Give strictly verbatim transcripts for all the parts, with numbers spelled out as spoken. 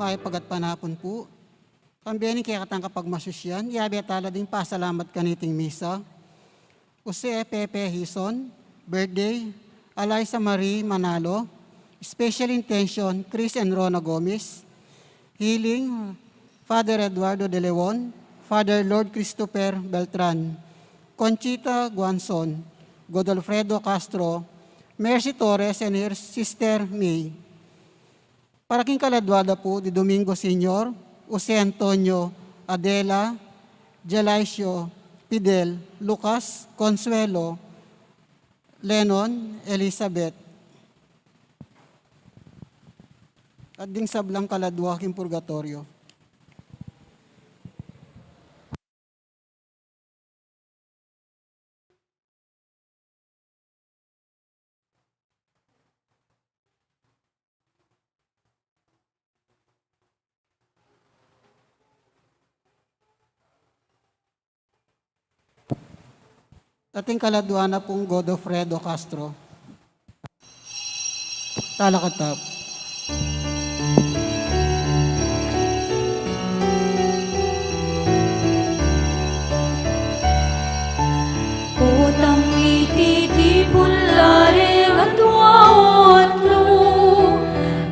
Mayap a gatpanapun pu. Kambe ning kekatang kapagmasusyan, yabe tala ding pasalamat kaniting misa. Jose Pepe Hison, birthday, Eliza Marie Manalo, special intention, Chris and Rona Gomez, healing, Father Eduardo de Leon, Father Lord Christopher Beltran, Conchita Guanzon, Godofredo Castro, Mercy Torres and her sister May. Para king kaladua da pu di Domingo Senior, Jose Antonio, Adela, Jalaisio, Fidel, Lucas, Consuelo, Lenon, Elizabeth, at ding sablang kaladua king purgatoryo. Ating kaladua na pung Godofredo Castro. Talakatap. Potang mititipun la ring aduang atlu,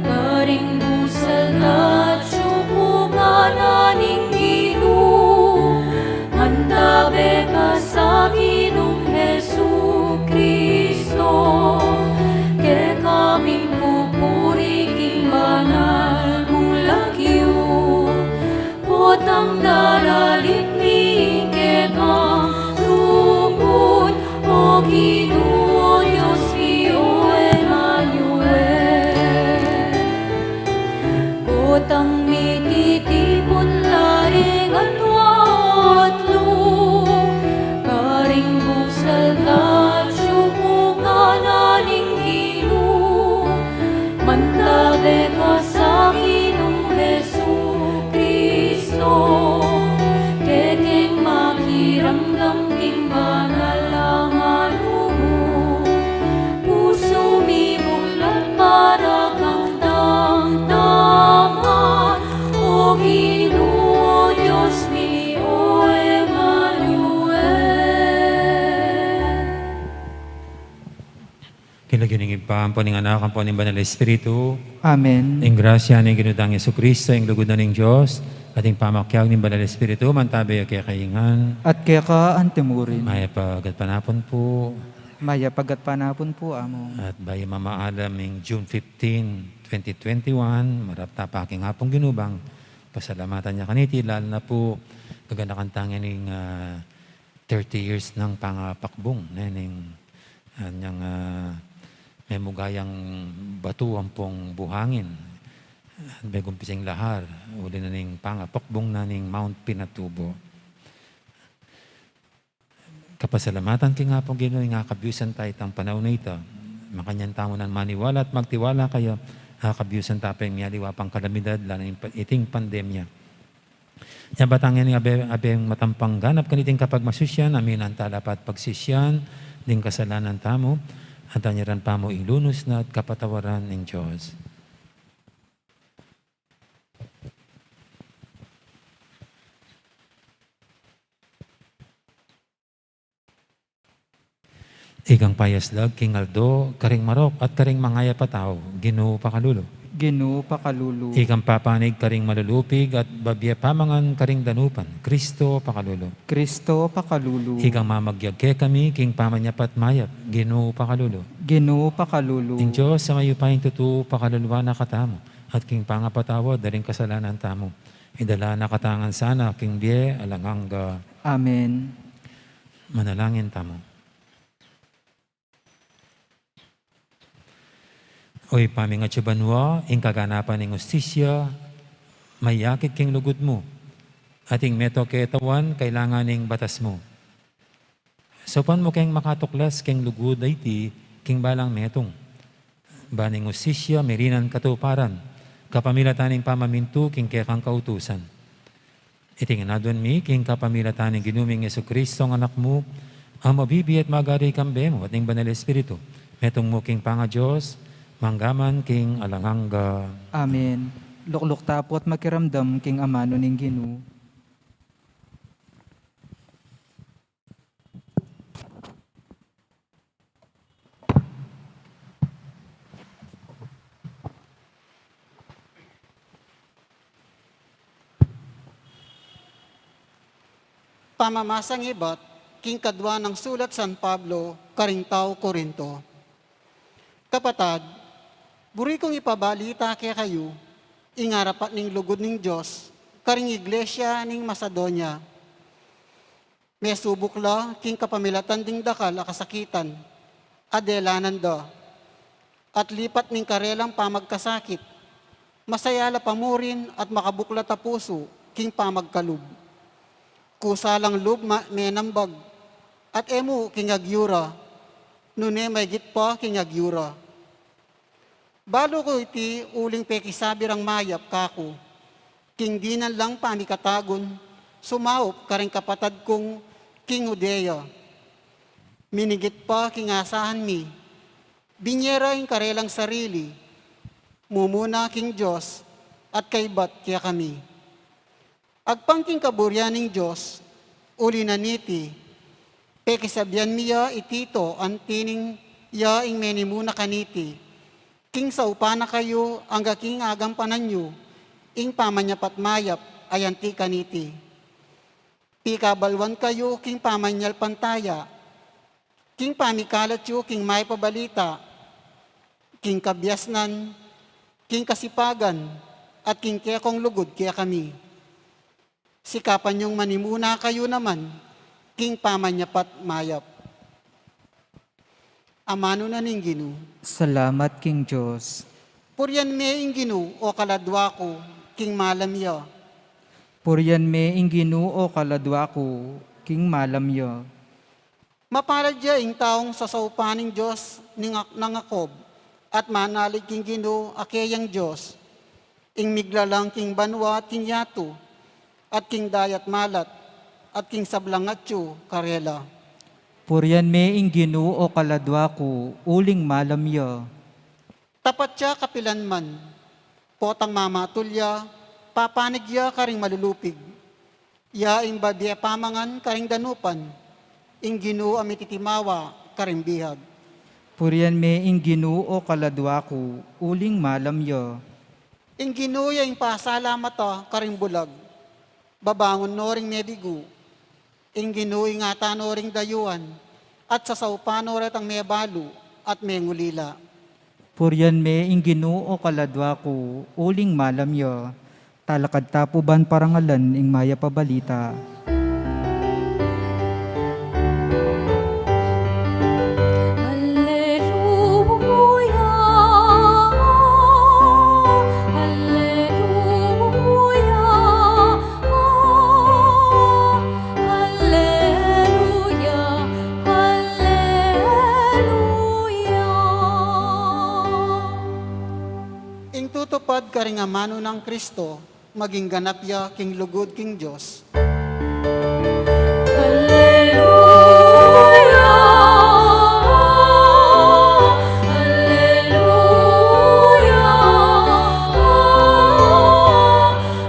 karing busal na tsupungan na ning Ginu, mantabe ka sa Ginung Jesucristo, kekami pupuri king banal mung lagyu. Potang daralit mi keka lugud, O Ginu, o Dios mi, o Emmanuel. Potang mititipun la ring aduang atlu, karing busal na tsupungan na ning Ginu, mantabe ka sa Ginung Jesucristo, kekeng makiramdam king banal a nganu mu. Pusu mi bulat King lagyu ning Ibpa, ampo ning Anak, ampo ning Banal Espiritu. Amen. Ing grasya ning Ginu tang Jesucristo, ing lugud na ning Dios, at ing pamakiabe ning Banal Espiritu, mantabe ya kekayu ngan. At keka antimurin. Mayap a gatpanapun pu. Mayap a gatpanapun pu, Among. At bayu mamaalam ing June fifteen, twenty twenty-one, marap ta pa king Apung Ginu bang pasalamatan ya kaniti, lalu na pu gaganakan tang ining, ah, thirty years nang pangapakbung, ne, ning, ah, niyang, ah, memugayang batu ampong buhangin, ah, megumpisang lahar, uli na ning pangapakbung na ning Mount Pinatubo. Kapasalamatan king Apung Ginu, ing akabyusan ta itang panaun a ita. Makanyan tamu nang maniwala at magtiwala kaya, akabyusan ta pa ing mialiwa pang kalamidad, lalu na ing pa-, iting pandemya. Nya batang ini abe, abe matampang ganap kaniting kapagmasusian, aminan ta la pa at pagsisian ding kasalanan tamu, at anyaran pa mu ing lunus na at kapatawaran ning Dios. Ikang payaslag king aldo, karing marok at karing mangayap a tau, Ginu pakalulu. Ginu pakalulu. Ikang papanig karing malulupig at babie pamangan karing danupan, Kristo pakalulu. Kristo pakalulu. Ikang mamagyag kekami king pamanyapat mayap, Ginu pakalulu. Ginu pakalulu. Ing Dios a mayupayang tutu pakaluluan na katamu, at king pangapatawad da ring kasalanan tamu, idala na katamu ngan sana king bie alang angga. Amen. Manalangin tamu. O Ibpa mi, ing atsu banua, ing kaganapan ning hustisya mayakit king lugud mu, at ing metung katawan kailangan ning batas mu. Saupan mu keng makatuklas king lugud a iti king balang metung, ban ing hustisya mirinan katuparan kapamilatan ning pamamintu king kekang kautusan. Iti ngan aduan mi king kapamilatan ning Ginu ming Jesucristo, a Anak mu, a mabibie at magari kambe mu at ning Banal Espiritu, metung mu king pangaDios, mangga man king alang angga. Amen. Lukluk ta pu at makiramdam king amanu ning Ginu. Pamamasang ibat king kadua nang sulat San Pablo karing tau Corinto. Kapatad, buri kung ipabalita kekayu ing arapat ning lugud ning Dios karing iglesia ning Macedonia. Mesubuk la king kapamilatan ding dakal a kasakitan a delanan da, at lipat ning karelang pamagkasakit, masaya la pamurin at makabuklat a pusu king pamagkalub. Kusa lang lub ma-, menambag, at e mu king agyu ra, nune maygit pa king agyu ra. Balu ku iti uling pekisabi rang mayap kaku, king dinan lang pamikatagun, sumaup karing kapatad kung king Judea. Minigit pa king asahan mi, binye ra ing karelang sarili, mumuna king Dios at kaibat kekami. Agpang king kaburian ning Dios, uli na niti, pekisabian mi ya i Tito anti ning ya ing menimuna kaniti, king saupan na kayu angga king agampanan yu ing pamanyapat mayap a anti kaniti. Pikabaluan kayu king pamanyalpantaya, king pamikalat yu king mayap a balita, king kabiasnan, king kasipagan, at king kekong lugud kekami. Sikapan yung manimuna kayu naman king pamanyapat mayap. Amanu na ning Ginu. Salamat king Dios. Purian me ing Ginu, o kaladua ku, king malam ya. Purian me ing Ginu, o kaladua ku, king malam ya. Mapalad ya ing taung sasaupan ning Dios ning ak-, nang Jacob, at manalig king Ginu a keyang Dios, ing miglalang king banua at king yatu, at king dayat malat, at king sablang atyu karela. Purian me ing Ginu, o kaladua ku, uling malam ya. Tapat ya kapilan man, potang mamatul ya, papanig ya karing malulupig. Ya ing babie pamangan karing danupan, ing Ginu a mititimawa karing bihag. Purian me ing Ginu, o kaladwa ku, uling malam ya. Ing Ginu ya ing pasalamat a karing bulag. Babangun no ring mebigu. Ing Ginu ingatan no ring dayuan, at sasaupan no retang mebalu at mengulila. Purian me ing Ginu, o kaladwa ku, uling malam ya. Talakad ta pu ban parangalan ing mayap a balita. Alleluia, alleluia, alleluia, alleluia. Ing tutupad karing amanu nang Kristo, maging ganap ya king lugud king Dios. Alleluia, alleluia,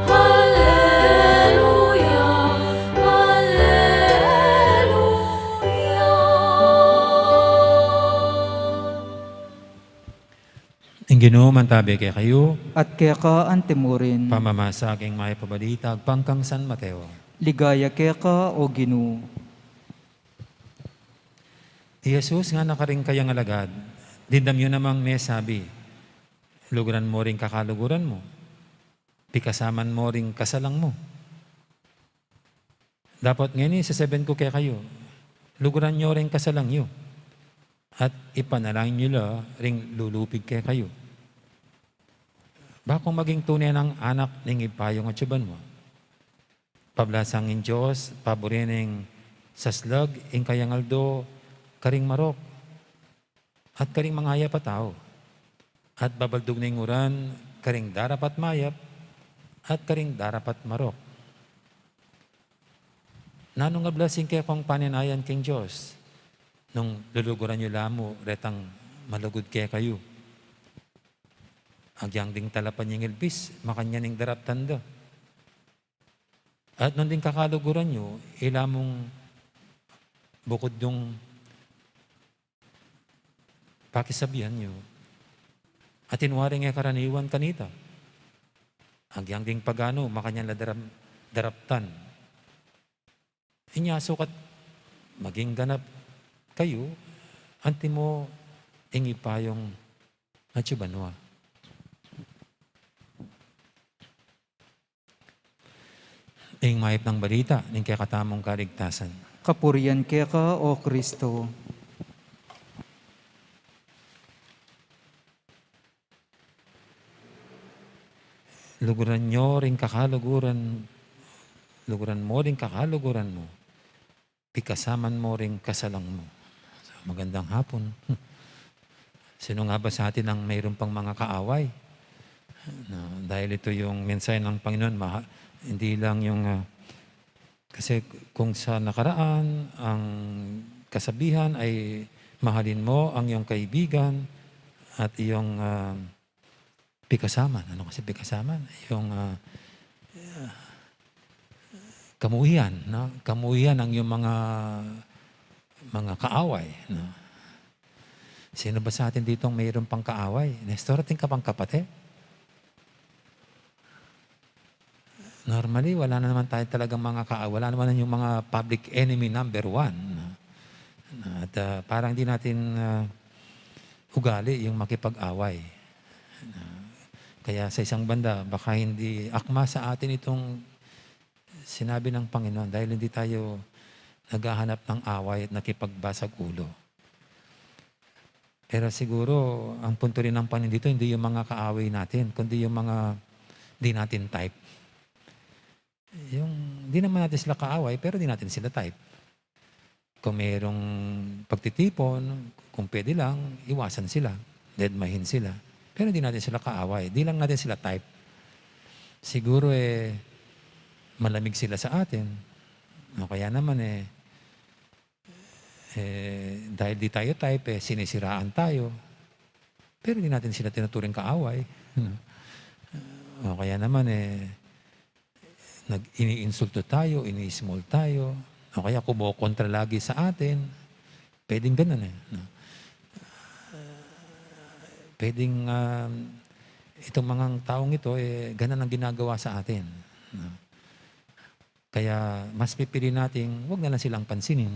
alleluia, alleluia. Ing Ginu mantabe kekayu. At keka antimurin. Pamamasa king mayap a balita agpang kang San Mateo. Ligaya keka, o Ginu. I Jesus ngana karing kayang alagad, dimdam yu namang mesabi, luguran mo ring kakaluguran mu, pikasaman mo ring kasalang mu. Dapot ngeni, sasabian ku kekayu, luguran yu ring kasalang yu, at ipanalangin yu la ring lulupig kekayu. Bakung maging tune nang anak ning Ibpa yung atsu banua. Pablasang ing Dios, paburi ning saslag ing kayang aldo karing marok at karing mangayap a tau, at babaldug ning uran karing darapat mayap at karing darapat marok. Nanung ablas ing kekong paninayan king Dios, nung luluguran yu la mu retang malugud kekayu? Agyang ding talapan yang ilbis, makanyan ing daraptan da. At nung ding kakaluguran yu, ila mung bukud yung pakisabian yu, atin waring e karaniwan kanita. Agyang ding paganu, makanyan la darap-, daraptan. Inya sukat maging ganap kayu, antimo ing Ibpa yung atsu banua. Ing mayap nang balita ning kekatamung kaligtasan. Kapurian keka, o Kristo. Luguran nyo ring kakaluguran, luguran mo ring kakaluguran mo. Pikasaman mo ring kasalang mo. So, magandang hapon. Sino nga ba sa atin ang mayroon pang mga kaaway? Na, dahil ito yung mensahe ng Panginoon, maha-, hindi lang yung, ah, kasi kung sa nakaraan, ang kasabihan ay mahalin mo ang iyong kaibigan at iyong, ah, pikasaman. Ano kasi pikasaman? Yung, ah, kamuhian, no? Kamuhian ang iyong mga, mga kaaway, no? Sino ba sa atin ditong mayroon pang kaaway? Nestor, atin ka pang kapatid? Normally, wala na naman tayo talagang mga ka-, wala naman yung mga public enemy number one, no? At, ah, parang di natin, ah, ugali yung makipag-away. Ah, kaya sa isang banda, baka hindi akma sa atin itong sinabi ng Panginoon dahil hindi tayo naghahanap ng away at nakipagbasag ulo. Pero siguro, ang punto rin ng Panginoon dito, hindi yung mga kaaway natin, kundi yung mga di natin type. Yung, di naman natin sila kaaway, pero di natin sila type. Kung mayroong pagtitipon, kung pwede lang, iwasan sila, dedmahin sila. Pero di natin sila kaaway, di lang natin sila type. Siguro, eh, malamig sila sa atin. O kaya naman, eh, eh, dahil di tayo type, eh, sinisiraan tayo. Pero di natin sila tinuturing kaaway. O kaya naman, eh, nag-, iniinsulto tayo, ini-small tayo, o kaya kumokontra lagi sa atin. Pwedeng ganun, eh, no? Pwedeng, ah, itong mga taong ito, eh, ganun ang ginagawa sa atin, no? Kaya mas pipili nating wag na lang silang pansinin,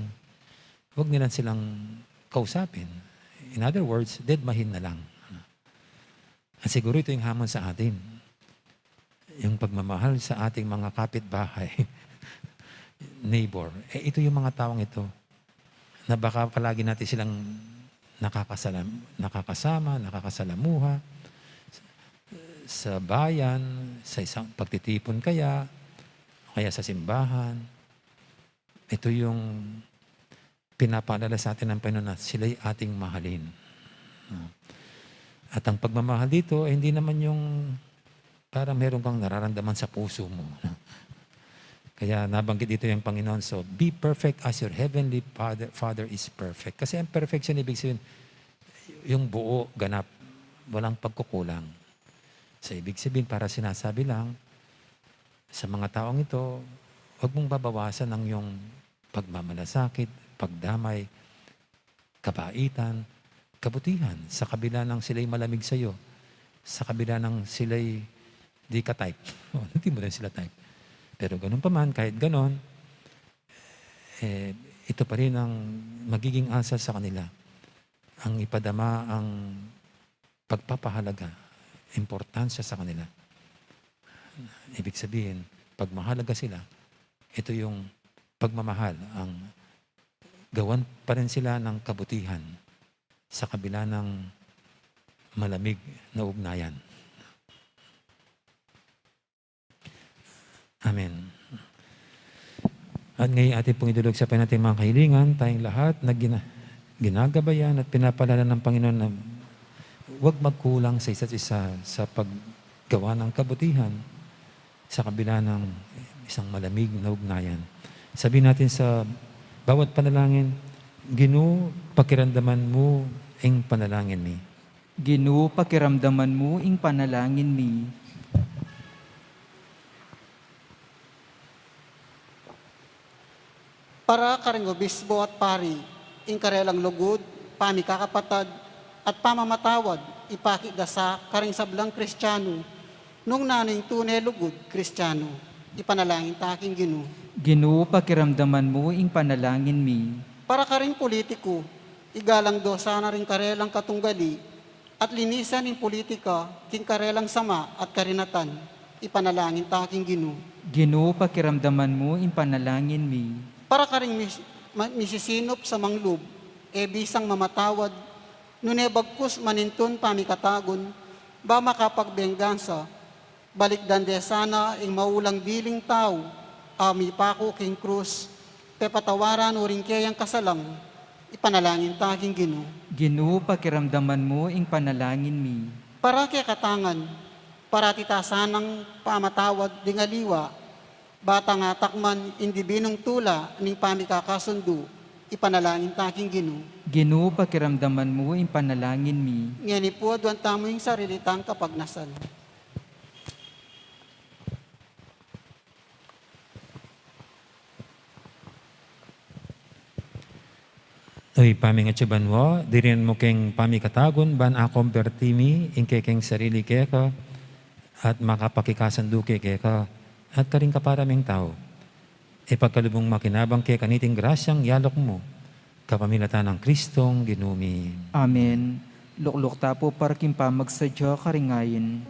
wag na lang silang kausapin. In other words, dedmahin na lang. At siguro ito yung hamon sa atin. Yung pagmamahal sa ating mga kapitbahay, neighbor. Eh, ito yung mga taong ito na baka palagi natin silang nakakasalam-, nakakasama, nakakasalamuha sa bayan, sa isang pagtitipon kaya, o kaya sa simbahan. Ito yung pinapaalala sa atin ng Panginoon na sila'y ating mahalin. No? At ang pagmamahal dito ay hindi naman yung parang meron kang nararamdaman sa puso mo, no? Kaya nabanggit dito yung Panginoon, "So, be perfect as your heavenly Father, Father is perfect." Kasi ang perfection, ibig sabihin, yung buo, ganap, walang pagkukulang. So, ibig sabihin, para sinasabi lang, sa mga taong ito, huwag mong babawasan ang iyong pagmamalasakit, pagdamay, kabaitan, kabutihan, sa kabila ng sila'y malamig sa'yo, sa kabila ng sila'y di ka type. O, hindi mo rin sila type. Pero ganun pa man, kahit ganun, eh, ito pa rin ang magiging asal sa kanila. Ang ipadama ang pagpapahalaga, importansya sa kanila. Ibig sabihin, pag mahalaga sila, ito yung pagmamahal, ang gawan pa rin sila ng kabutihan sa kabila ng malamig na ugnayan. Amen. At ngayon, atin pong idulog sa Panginoon ating mga kahilingan, tayong lahat na gina-, ginagabayan at pinapaalala ng Panginoon na huwag magkulang sa isa't isa sa paggawa ng kabutihan sa kabila ng isang malamig na ugnayan. Sabihin natin sa bawat panalangin, "Ginu, pakiramdaman mu ing panalangin mi." Ginu, pakiramdaman mu ing panalangin mi. Para karing obispo at pari, ing karelang lugud, pamikakapatad, at pamamatawad, ipakit da sa karing sablang Kristiyanu, nung nanu ing tune lugud Kristiyanu, ipanalangin ta king Ginu. Ginu, pakiramdaman mu ing panalangin mi. Para karing pulitiku, igalang do sana ring karelang katunggali, at linisan ing pulitika king karelang sama at karinatan, ipanalangin ta king Ginu. Ginu, pakiramdaman mu ing panalangin mi. Para karing mis-, ma-, misisinup sa manglub, e bisang mamatawad, nune bagkus manintun pamikatagun, ba makapagbengansa, balikdan de sana ing maulang diling tau a mipaku king krus, pepatawaran uling keyang kasalang, ipanalangin ta king Ginu. Ginu, pakiramdaman mu ing panalangin mi. Para kekatang ngan, parati ta sanang pamatawad ding aliwa, ba tang atakman ing dibinung tula ning pamikakasundu, ipanalangin ta king Ginu. Ginu, pakiramdaman mu ing panalangin mi. Ngeni pu, aduan tamu ing sarili tang kapagnasan. O Ibpa ming atsu banua, dirinan mu keng pamikatagun ban akomberti mi ing kekeng sarili keka at makapakikasandu ke keka at karing kapara ming tau. Ipagkalub mung makinabang keka niting grasyang yalok mu, kapamilatan nang Kristong Ginu mi. Amen. Lukluk ta pu para king pamagsadya karing ayin.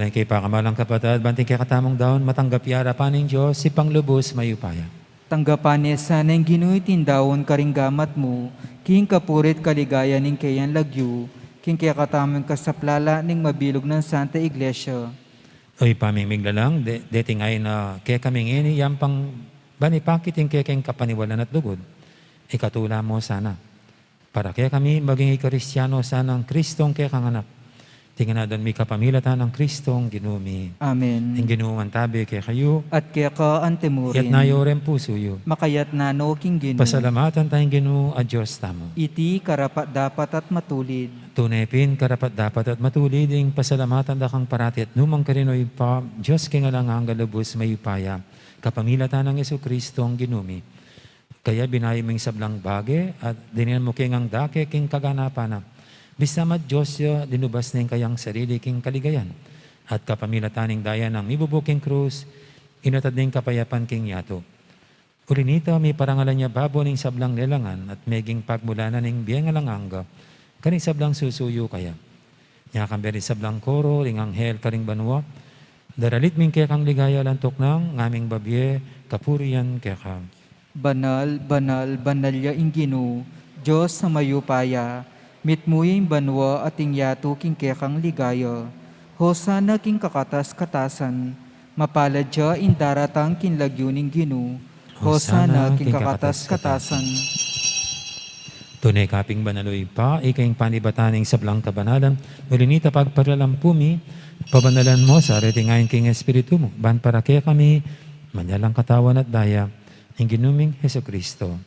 King pakamalan, kapatad, ban ing kekatamung daun matanggap ya arapan ning Dios, Ibpang lubus mayupaya. Tanggapan na sana ning Ginu iting daun karing gamat mu, king kapurian at kaligayan ning keyang lagyu, king kekatamung kasaplalan ning mabilug nang Santa Iglesia. O Ibpa ming miglalang, de-, deting ain na kekami ngeni, yampang ban ipakit ing kekeng kapaniwalan at lugud, ikatula mu sana para kekami maging Kristiano sanang Kristong kekang Anak. Iti ngan adwan mi kapamilatan nang Kristong Ginu mi. Amen. Ing Ginu mantabi kekayu. At keka antimurin. Itas yu ring pusu yu. Makaitas na no king Ginu. Pasalamatan taya ing Ginu a Dios tamu. Iti karapat-dapat at matulid. Tune pin karapat-dapat at matulid ing pasalamatan da kang parati at nukarin man, O Ibpa, Dios king alang angga, lubus mayupaya, kapamilatan nang Jesukristong Ginu mi. Kaya binayu mu ing sablang bage at dininan mu keng dake king kaganapan na. Bista magdios ya, linubas na ing kayang sarili king kaligayan. At kapamilatan ning daya nang mibubu king krus, inatad na ing kapayapan king yatu. Uli nita, miparangalan ya babo ning sablang lelangan at meging pagmulan na ning bie king alang angga karing sablang susuyu kaya. Nya kambe ring sablang koro ring anghel karing banua, daralit mi ing kekang ligaya alang tuknang, ngaming babie kapurian keka. Banal, banal, banal ya ing Ginu, Dios a mayupaya, mitmu ya ing banua at ing yatu king kekang ligaya. Hosana king kakatas-katasan, mapalad ya ing daratang king lagyu ning Ginu. Hosana king kakatas-katasan. Tune ka pin banal, O Ibpa, ika ing panibatan ning sablang kabanalan, uli nita pagparalampu mi, pabanalan mu sa reting ain king Espiritu mu, ban para kekami maging katawan at daya ning Ginu ming Jesucristo.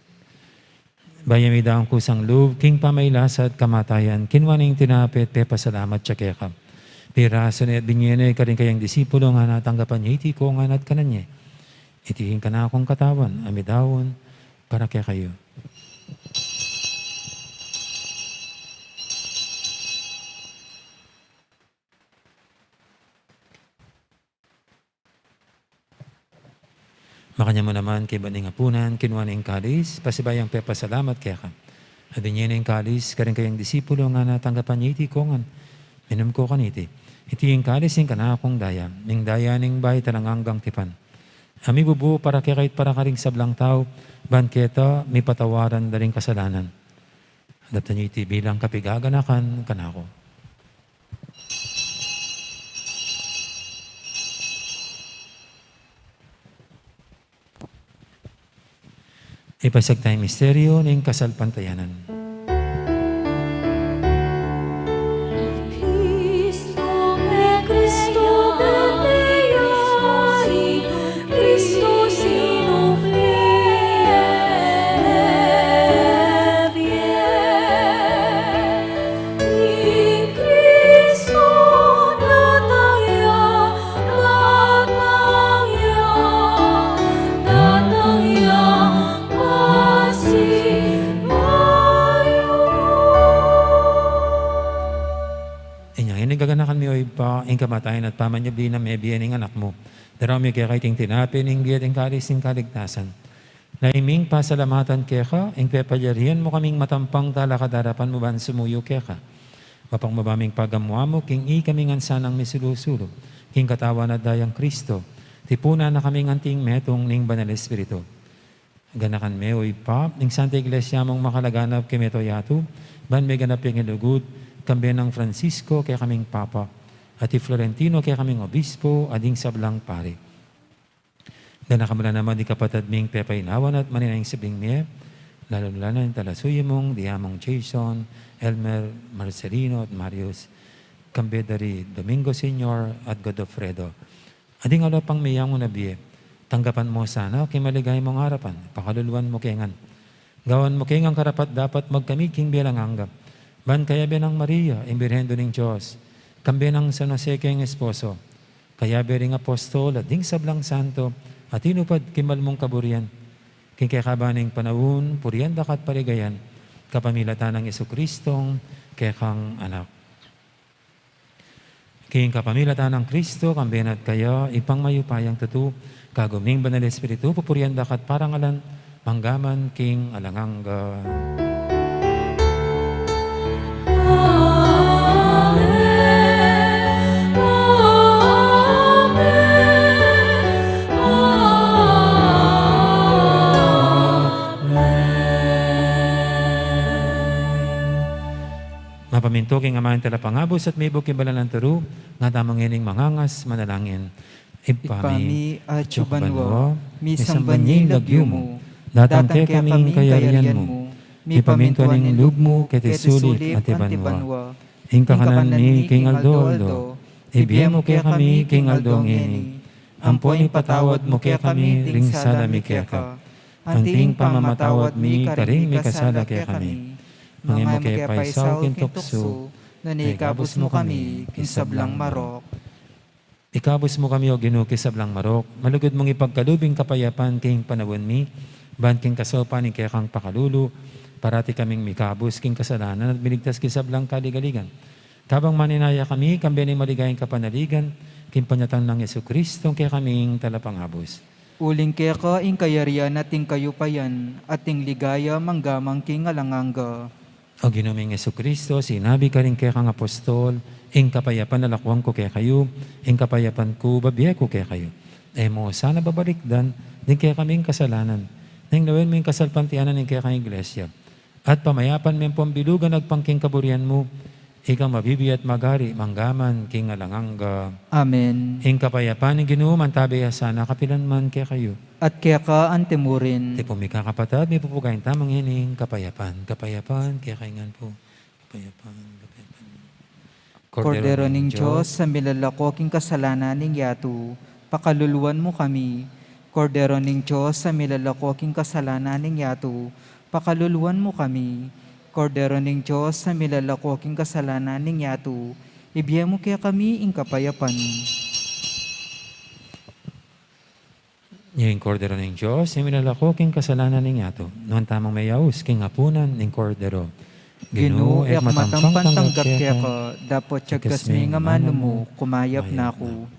Bayu ya midaun kusang lub king pamagkasakit at kamatayan, kinua ne ing tinape, pepasalamat ya keka. Pirasu ne at binie ne karing kayang disipulo, ngana, tanggapan ye iti kongan at kanan ye. Iti ing kanakung katawan a midaun para kekayu. Makanyan mu naman kaybat ning apunan, kinua ne ing kalis, pasibayu yang pepasalamat keka. At binie ne ing kalis karing kayang disipulo, ngana, tanggapan ye iti kongan, minum ko kaniti. Iti ing kalis ning kanakung daya, ning daya ning bayu at alang anggang tipan, a mibubu para kekayu at para karing sablang tau, ban keta mipatawaran da ring kasalanan. Daptan ye iti bilang kapaganakan kanaku. Ipasiag taya ing misteryu ning kasalpantayanan. Inya ngeni gaganakan mi, o Ibpa, ing kamatayan at pamanyubli nang mebie ning Anak mu. Daraun mi keka iting tinape ning bie at ing kalis ning kaligtasan. Naining pasalamatan keka ing pepalyarian mu kaming matampang talakad arapan mu ban sumuyu keka. Mapagmabaming pagamu-amu king ikami ngan sanang misulu-sulu king katawan at dayang Kristo, tipunan na kaming anting metung ning Banal Espiritu. Ganakan me, o Ibpa, ing Santa Iglesia mung makalaganap king mabilug a yatu, ban meganap ya king lugud, kambe nang Francisco kekaming Papa, at i Florentino kekaming Obispo, at ding sablang pari. Ganakan mu la naman ding kapatad ming pepaynawan at manenaya king sabing mie, lalu-lalu na ing talasuyu mung diamong Jason, Elmer, Marcelino, at Marius, kambe da ri Domingo Senior at Godofredo. At ding aliwa pang meyangu na bie, tanggapan mu sana king maligaya mung arapan, pakaluluan mu ke ngan. Gawan mu ke ngan karapat-dapat magkamit king bie alang angga. Ban kayabe nang Maria, ing Birhen Indu ning Dios, kambe nang San Jose keng esposo, kayabe ring apostol at ding sablang santo a tinupad king mal mung kaburian, king kekaban ning panaun, purian da ka at paligayan, kapamilatan nang Jesucristong kekang Anak. King kapamilatan nang Kristo, kambe na at kaya, Ibpang mayupayang tutu, kayabe ning Banal Espiritu, pupurian da ka at parangalan, mangga man king alang angga. Amen. Mapamintu king amanung talapangabus at mibuk king banal a turu, nga tamu ngening mangangas manalangin. Ibpa mi, atsu ka banua, misamban ya ing lagyu mu, datang kekami ing kayarian mu, mipamintuan ing lub mu keti sulip anti banua. Ing kakanan mi king aldo-aldo, ibie mu kekami king aldo ngeni, ampo ipatawad mu kekami ring sala mi keka, anti ing pamamatawad mi karing mikasala kekami. Manga e mu ke paisaul king tuksu, nune ikabus mu kami king sablang marok. Ikabus mu kami, O Ginu, king sablang marok. Malugud mung ipagkalub ing kapayapan king panaun mi, ban king kasaupan ning kekang pakalulu, parati kaming mikabus king kasalanan at miligtas king sablang kaligaligan. Kabang maninaya kami, kambe ning maligayang kapanaligan, king panyatang nang Jesucristo, ing kekaming talapangabus. Uling keka ing kayarian at ing kayupayan, at ing ligaya mangga man king alang angga. O Ginu ming Jesucristo, sinabi karing kekang apostol, ing kapayapan lalakwan ku kekayu, ing kapayapan ku babie ku kekayu. E mu sana babalikdan ding kekaming kasalanan, nune lawen mu ing kasalpantayanan ning kekang iglesia. At pamayapan me ampong bilugan agpang king kaburian mu, ika mabibie at magari mangga man king alang angga. Amen. Ing kapayapan ning Ginu mantabe ya sana kapilan man kekayu. At keka antimurin. Tipun mi kakapatad, mipupugayan tamu ngening kapayapan. Kapayapan kekayu ngan pu. Kapayapan, kapayapan. Kordero ning Dios, a milalako king kasalanan ning yatu, pakaluluan mu kami. Kordero ning Dios, a milalako king kasalanan ning yatu, pakaluluan mu kami. Kordero ning Dios, a milalako king kasalanan ning yatu, ibie mu kekami ing kapayapan. Ing Kordero ning Dios, a milalako king kasalanan ning yatu. Nuan tamung meyaus king apunan ning Kordero. Ginu, e ku matampan tanggap keka, dapot tigas me ing amanu mu, kumayap na ku.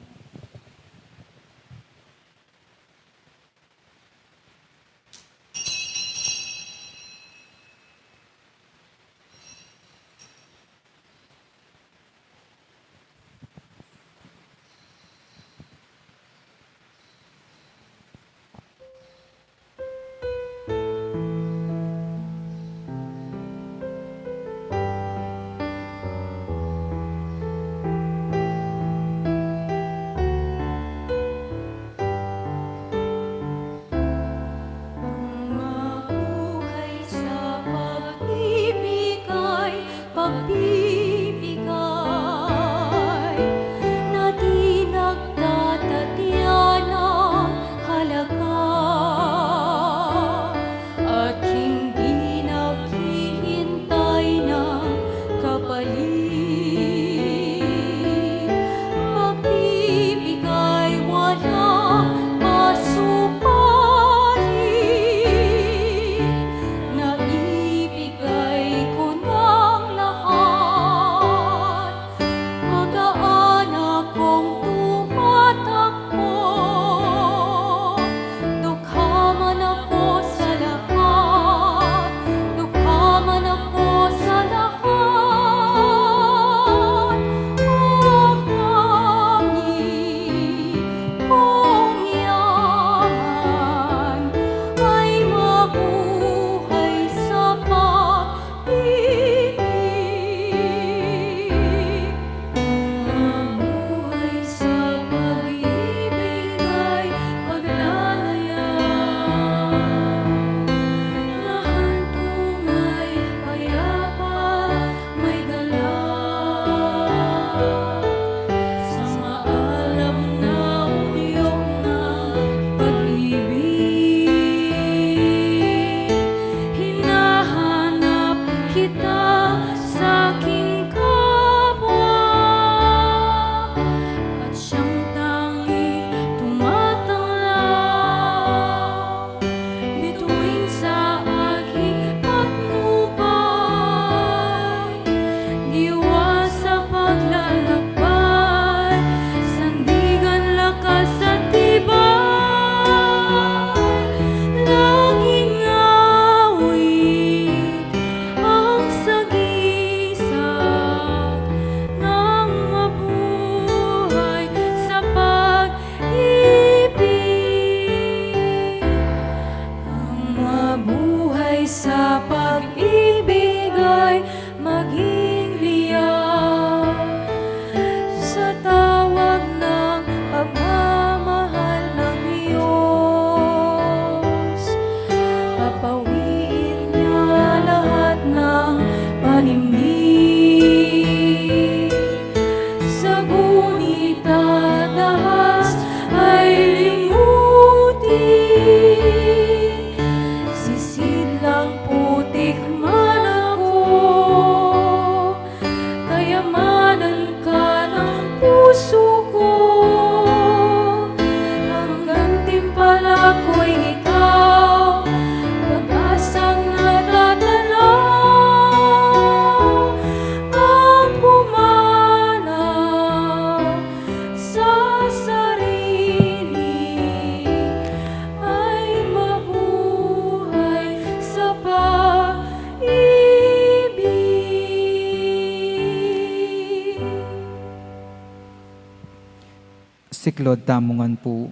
Siklaud tamu ngan pu.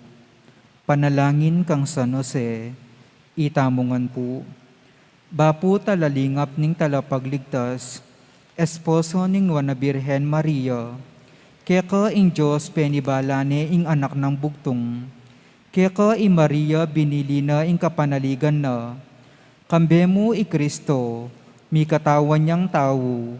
Panalangin kang San Jose, itamu ngan pu. Bapu talalingap ning Talapagligtas, esposo ning Nuan a Birhen Maria, keka ing Dios penibala ne ing Anak nang Bugtung, keka i Maria binili na ing kapanaligan na, kambe mu i Kristo, mikatawan yang tau.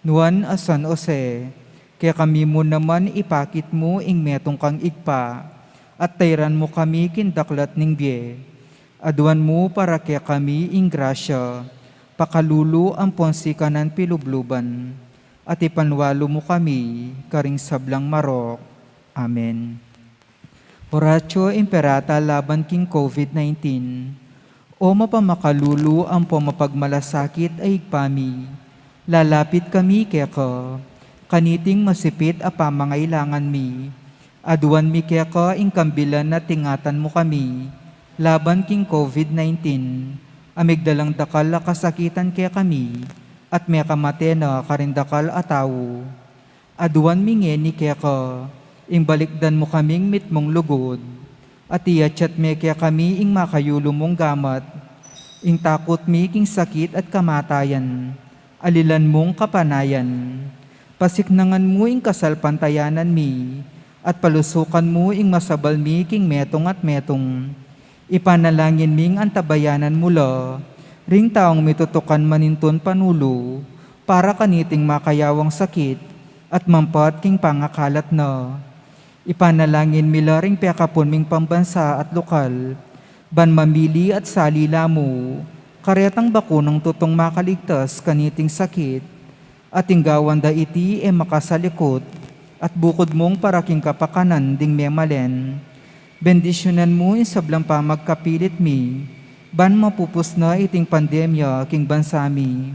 Nuan a San Jose, kekami mu naman ipakit mu ing metung kang Ibpa, at tairan mu kami king daklat ning bie. Aduan mu para kekami ing grasya, pakalulu ampon sikanan pilubluban, at ipanwalu mu kami karing sablang marok. Amen. Oratio Imperata laban king COVID nineteen. O mapamakalulu ampon mapagmalasakit a Ibpa mi, lalapit kami keka, kaniting masipit a pamangailangan mi. Aduan mi keka ing kambilan at ingatan mu kami laban king COVID nineteen, a migdalang dakal a kasakitan kekami, at mekamate na karing dakal a tau. Aduan mi ngeni keka, ing balikdan mu kaming mitmung lugud, at iatsat me kekami ing makayulu mung gamat, ing takut mi king sakit at kamatayan, alilan mung kapanayan. Pasiknangan mu ing kasalpantayanan mi, at palusukan mu ing masabal mi king metung at metung. Ipanalangin ming antabayanan mu la ring taung mitutukan manintun panulu para kaniting makayawang sakit at mampat king pangakalat na. Ipanalangin mi la ring pekapun ming pambansa at lokal, ban mamili at sali la mu karetang bakunang tutung makaligtas kaniting sakit, at ing gawan da iti e makasalikut, at bukud mung para king kapakanan ding memalen. Bendisyunan mu ing sablang pamagkapilit mi, ban mapupus na iting pandemya king bansa mi.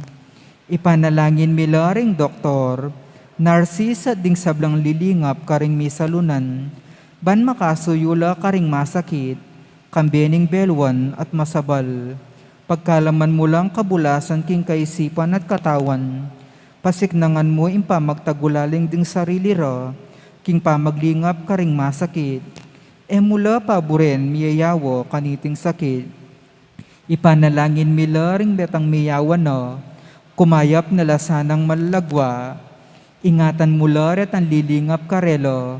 Ipanalangin mi la ring doktor, narsis at ding sablang lilingap karing misalunan, ban makasuyu la karing masakit, kambe ning beluan at masabal. Pagkalaman mu lang kabulasan king kaisipan at katawan, pasiknangan mu ing pamagtagulaling ding sarili ra king pamaglingap karing masakit. E mu la paburen miyayawa kaniting sakit. Ipanalangin mi la ring betang miyawa na, kumayap na la sanang malagwa. Ingatan mu la retang lilingap karela,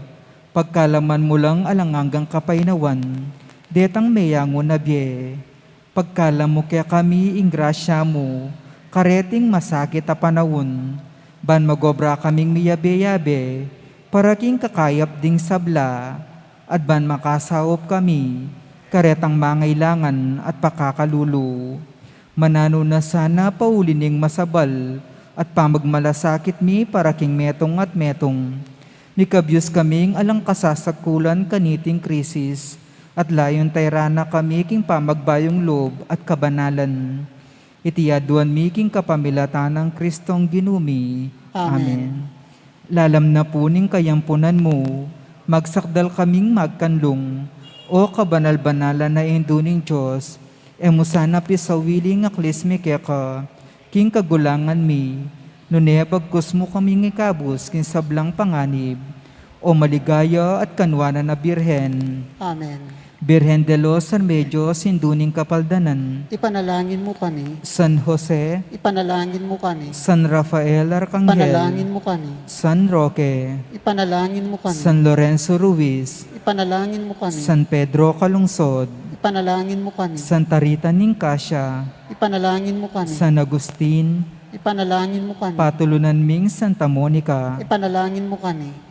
pagkalaman mu lang alang anggang kapaynawan detang meyangu na bie. Pagkalam mu kekami ing grasya mu kareting masakit a panaun, ban magobra kaming miyabe-yabe para king kakayap ding sabla, at ban makasaup kami karetang mangailangan at pakakalulu. Mananu na sana pauli ning masabal at pamagmalasakit mi para king metung at metung. Mikabyus kaming alang kasasagkulan kaniting krisis, at layun tairan na kami king pamagbayung lub at kabanalan. Iti aduan mi king kapamilatan nang Kristong Ginu mi. Amen. Amen. Lalam na pu ning kayampunan mu, magsakdal kaming magkanlung, O kabanal-banalan a Indu ning Dios, e mu sana pisawili ing aklis mi keka king kagulangan mi, nune bagkus mu kaming ikabus king sablang panganib, O maligaya at kanuanan a Birhen. Amen. Birhen de los Remedios, Indu ning Kapaldanan. Ipanalangin mu kami. San Jose. Ipanalangin mu kami. San Rafael Arkanghel. Ipanalangin mu kami. San Roque. Ipanalangin mu kami. San Lorenzo Ruiz. Ipanalangin mu kami. San Pedro Calungsod. Ipanalangin mu kami. Santa Rita ning Cascia. Ipanalangin mu kami. San Agustin. Ipanalangin mu kami. Patulunan ming Santa Monica. Ipanalangin mu kami.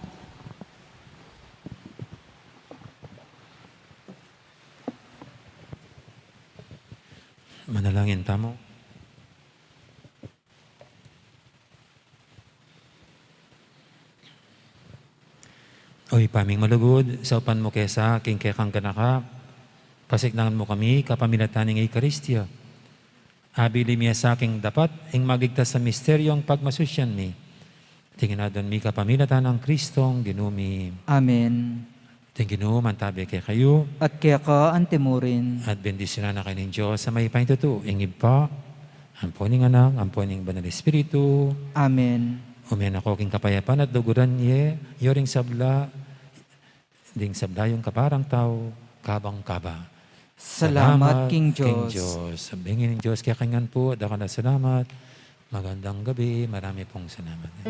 Manalangin tamu. O Ibpa ming malugud, saupan mu ke sa king kekang ganaka, pasiknangan mu kami kapamilatan ning Eukaristia. Abili mi sa king dapat ing magligtas a misteryong pagmasusyan mi. Iti ngan aduan mi kapamilatan nang Kristong Ginu mi. Amen. Ing Ginu mantabi kekayu. At keka antimurin. At bendisyunan na kayu ning Dios a mayupaya king tutu, ing Ibpa, ampo ning Anak, ampo ning Banal Espiritu. Amen. Ume na ko king kapayapan at luguran ye yu ring sabla, ding sabla yung kaparang tau, kabang kaba. Salamat king Dios. Bengin ning Dios kekayu ngan pu, dakal a salamat. Magandang gabi, marami pong salamat.